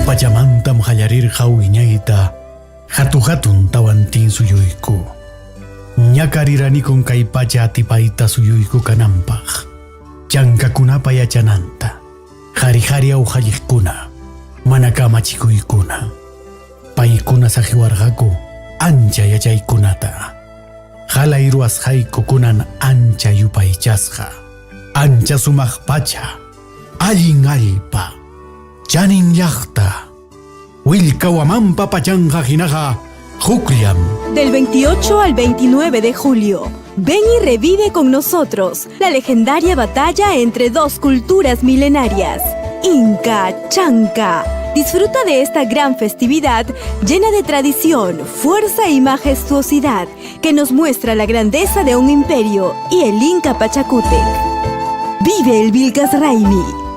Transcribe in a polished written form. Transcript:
pachamantam qallarirqa wiñayta hatu-hatun Tawantinsuyuyku. Ñakariranikum kay pacha atipayta suyuyku kananpaq, chankakunapa yachananta, qari-qari awqalliqkuna, mana kamachikuykuna. Paykuna saqiwarqaku ancha yachaykunata. Qalay ruwasqayku kunan ancha yupaychasqa, ancha sumaq pacha, allin allpa, chanin llaqta. Willkawamanpa pachanqa hinaqa hukllam. Del 28 al 29 de julio, ven y revive con nosotros la legendaria batalla entre dos culturas milenarias, Inca Chanca. Disfruta de esta gran festividad llena de tradición, fuerza y majestuosidad que nos muestra la grandeza de un imperio y el Inca Pachacútec. Vive el Vilcas Raimi.